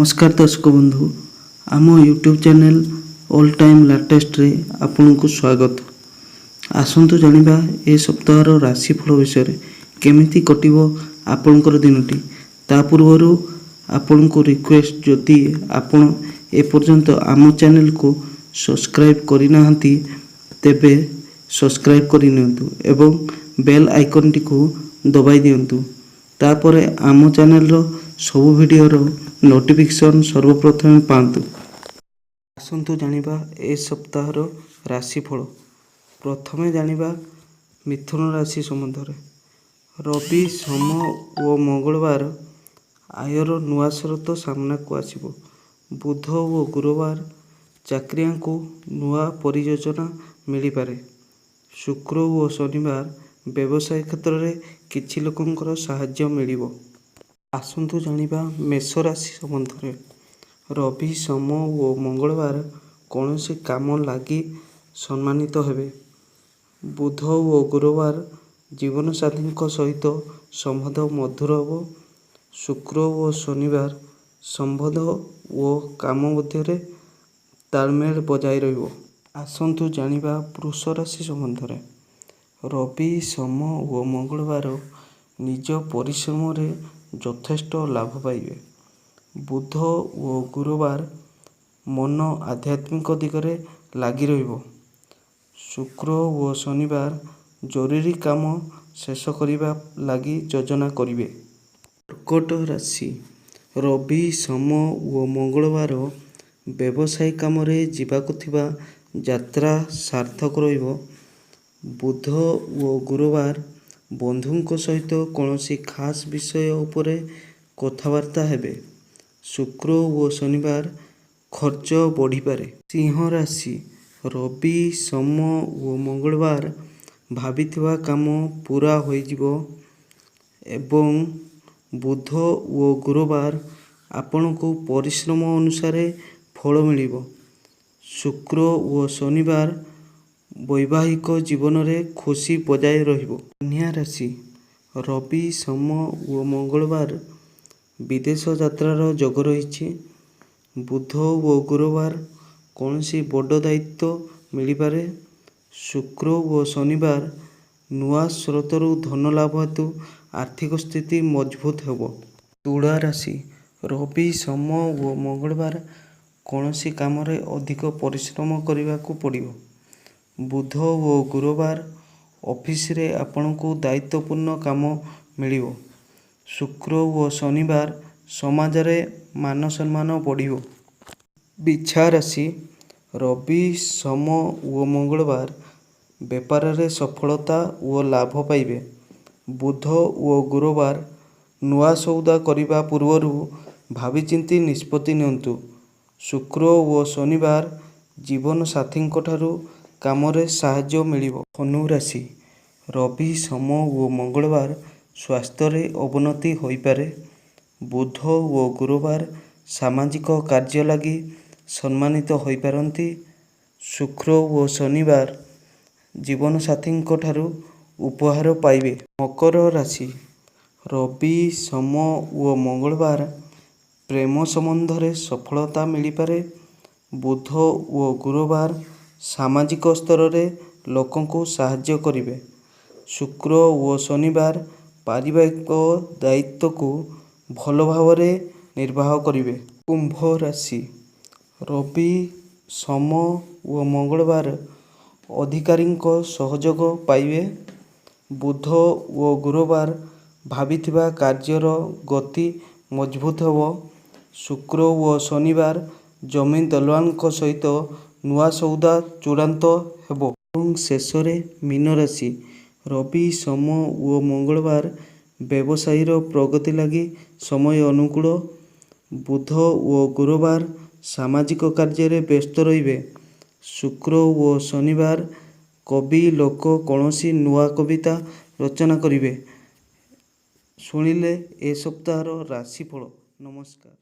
ନମସ୍କାର ଦର୍ଶକ ବନ୍ଧୁ, ଆମ ୟୁଟ୍ୟୁବ୍ ଚ୍ୟାନେଲ୍ ଅଲ୍ ଟାଇମ୍ ଲାଟେଷ୍ଟରେ ଆପଣଙ୍କୁ ସ୍ୱାଗତ। ଆସନ୍ତୁ ଜାଣିବା ଏ ସପ୍ତାହର ରାଶିଫଳ ବିଷୟରେ, କେମିତି କଟିବ ଆପଣଙ୍କର ଦିନଟି। ତା ପୂର୍ବରୁ ଆପଣଙ୍କୁ ରିକ୍ୱେଷ୍ଟ, ଯଦି ଆପଣ ଏପର୍ଯ୍ୟନ୍ତ ଆମ ଚ୍ୟାନେଲକୁ ସବସ୍କ୍ରାଇବ୍ କରିନାହାନ୍ତି, ତେବେ ସବସ୍କ୍ରାଇବ୍ କରିନିଅନ୍ତୁ ଏବଂ ବେଲ୍ ଆଇକନ୍ଟିକୁ ଦବାଇ ଦିଅନ୍ତୁ। ତାପରେ ଆମ ଚ୍ୟାନେଲର ସବୁ ଭିଡ଼ିଓର ନୋଟିଫିକେସନ୍ ସର୍ବପ୍ରଥମେ ପାଆନ୍ତୁ। ଆସନ୍ତୁ ଜାଣିବା ଏ ସପ୍ତାହର ରାଶିଫଳ। ପ୍ରଥମେ ଜାଣିବା ମିଥୁନ ରାଶି ସମ୍ବନ୍ଧରେ। ରବି, ସୋମ ଓ ମଙ୍ଗଳବାର ଆୟର ନୂଆ ସ୍ରୋତ ସାମ୍ନାକୁ ଆସିବ। ବୁଧ ଓ ଗୁରୁବାର ଚାକିରିଆଙ୍କୁ ନୂଆ ପରିଯୋଜନା ମିଳିପାରେ। ଶୁକ୍ର ଓ ଶନିବାର ବ୍ୟବସାୟ କ୍ଷେତ୍ରରେ କିଛି ଲୋକଙ୍କର ସାହାଯ୍ୟ ମିଳିବ। ଆସନ୍ତୁ ଜାଣିବା ମେଷ ରାଶି ସମ୍ବନ୍ଧରେ। ରବି, ସୋମ ଓ ମଙ୍ଗଳବାର କୌଣସି କାମ ଲାଗି ସମ୍ମାନିତ ହେବେ। ବୁଧ ଓ ଗୁରୁବାର ଜୀବନସାଥୀଙ୍କ ସହିତ ସମ୍ବନ୍ଧ ମଧୁର ହେବ। ଶୁକ୍ର ଓ ଶନିବାର ସମ୍ବନ୍ଧ ଓ କାମ ମଧ୍ୟରେ ତାଳମେଳ ବଜାୟ ରହିବ। ଆସନ୍ତୁ ଜାଣିବା ବୃଷ ରାଶି ସମ୍ବନ୍ଧରେ। ରବି, ସୋମ ଓ ମଙ୍ଗଳବାର ନିଜ ପରିଶ୍ରମରେ ଯଥେଷ୍ଟ ଲାଭ ପାଇବେ। ବୁଧ ଓ ଗୁରୁବାର ମନ ଆଧ୍ୟାତ୍ମିକ ଦିଗରେ ଲାଗି ରହିବ। ଶୁକ୍ର ଓ ଶନିବାର ଜରୁରୀ କାମ ଶେଷ କରିବା ଲାଗି ଯୋଜନା କରିବେ। କର୍କଟ ରାଶି: ରବି, ସୋମ ଓ ମଙ୍ଗଳବାର ବ୍ୟବସାୟ କାମରେ ଯିବାକୁ ଥିବା ଯାତ୍ରା ସାର୍ଥକ ରହିବ। ବୁଧ ଓ ଗୁରୁବାର ବନ୍ଧୁଙ୍କ ସହିତ କୌଣସି ଖାସ୍ ବିଷୟ ଉପରେ କଥାବାର୍ତ୍ତା ହେବେ। ଶୁକ୍ର ଓ ଶନିବାର ଖର୍ଚ୍ଚ ବଢ଼ିପାରେ। ସିଂହ ରାଶି: ରବି, ସୋମ ଓ ମଙ୍ଗଳବାର ଭାବିଥିବା କାମ ପୂରା ହୋଇଯିବ ଏବଂ ବୁଧ ଓ ଗୁରୁବାର ଆପଣଙ୍କୁ ପରିଶ୍ରମ ଅନୁସାରେ ଫଳ ମିଳିବ। ଶୁକ୍ର ଓ ଶନିବାର ବୈବାହିକ ଜୀବନରେ ଖୁସି ବଜାୟ ରହିବ। କନ୍ୟା ରାଶି: ରବି, ସୋମ ଓ ମଙ୍ଗଳବାର ବିଦେଶ ଯାତ୍ରାର ଯୋଗ ରହିଛି। ବୁଧ ଓ ଗୁରୁବାର କୌଣସି ବଡ଼ ଦାୟିତ୍ୱ ମିଳିପାରେ। ଶୁକ୍ର ଓ ଶନିବାର ନୂଆ ସ୍ରୋତରୁ ଧନ ଲାଭ ହେତୁ ଆର୍ଥିକ ସ୍ଥିତି ମଜବୁତ ହେବ। ତୁଳା ରାଶି: ରବି, ସୋମ ଓ ମଙ୍ଗଳବାର କୌଣସି କାମରେ ଅଧିକ ପରିଶ୍ରମ କରିବାକୁ ପଡ଼ିବ। ବୁଧ ଓ ଗୁରୁବାର ଅଫିସରେ ଆପଣଙ୍କୁ ଦାୟିତ୍ୱପୂର୍ଣ୍ଣ କାମ ମିଳିବ। ଶୁକ୍ର ଓ ଶନିବାର ସମାଜରେ ମାନସମ୍ମାନ ବଢ଼ିବ। ବିଛା ରାଶି: ରବି, ସୋମ ଓ ମଙ୍ଗଳବାର ବେପାରରେ ସଫଳତା ଓ ଲାଭ ପାଇବେ। ବୁଧ ଓ ଗୁରୁବାର ନୂଆ ସଉଦା କରିବା ପୂର୍ବରୁ ଭାବିଚିନ୍ତି ନିଷ୍ପତ୍ତି ନିଅନ୍ତୁ। ଶୁକ୍ର ଓ ଶନିବାର ଜୀବନସାଥୀଙ୍କଠାରୁ କାମରେ ସାହାଯ୍ୟ ମିଳିବ। ଧନୁ ରାଶି: ରବି, ସୋମ ଓ ମଙ୍ଗଳବାର ସ୍ୱାସ୍ଥ୍ୟରେ ଅବନତି ହୋଇପାରେ। ବୁଧ ଓ ଗୁରୁବାର ସାମାଜିକ କାର୍ଯ୍ୟ ଲାଗି ସମ୍ମାନିତ ହୋଇପାରନ୍ତି। ଶୁକ୍ର ଓ ଶନିବାର ଜୀବନସାଥୀଙ୍କଠାରୁ ଉପହାର ପାଇବେ। ମକର ରାଶି: ରବି, ସୋମ ଓ ମଙ୍ଗଳବାର ପ୍ରେମ ସମ୍ବନ୍ଧରେ ସଫଳତା ମିଳିପାରେ। ବୁଧ ଓ ଗୁରୁବାର ସାମାଜିକ ସ୍ତରରେ ଲୋକଙ୍କୁ ସାହାଯ୍ୟ କରିବେ। ଶୁକ୍ର ଓ ଶନିବାର ପାରିବାରିକ ଦାୟିତ୍ୱକୁ ଭଲ ଭାବରେ ନିର୍ବାହ କରିବେ। କୁମ୍ଭ ରାଶି: ରବି, ସୋମ ଓ ମଙ୍ଗଳବାର ଅଧିକାରୀଙ୍କ ସହଯୋଗ ପାଇବେ। ବୁଧ ଓ ଗୁରୁବାର ଭାବିଥିବା କାର୍ଯ୍ୟର ଗତି ମଜବୁତ ହେବ। ଶୁକ୍ର ଓ ଶନିବାର ଜମି ଦଲାଲଙ୍କ ସହିତ ନୂଆ ସଉଦା ଚୂଡ଼ାନ୍ତ ହେବ। ଏବଂ ଶେଷରେ ମୀନ ରାଶି: ରବି, ସୋମ ଓ ମଙ୍ଗଳବାର ବ୍ୟବସାୟର ପ୍ରଗତି ଲାଗି ସମୟ ଅନୁକୂଳ। ବୁଧ ଓ ଗୁରୁବାର ସାମାଜିକ କାର୍ଯ୍ୟରେ ବ୍ୟସ୍ତ ରହିବେ। ଶୁକ୍ର ଓ ଶନିବାର କବି ଲୋକ କୌଣସି ନୂଆ କବିତା ରଚନା କରିବେ। ଶୁଣିଲେ ଏ ସପ୍ତାହର ରାଶିଫଳ। ନମସ୍କାର।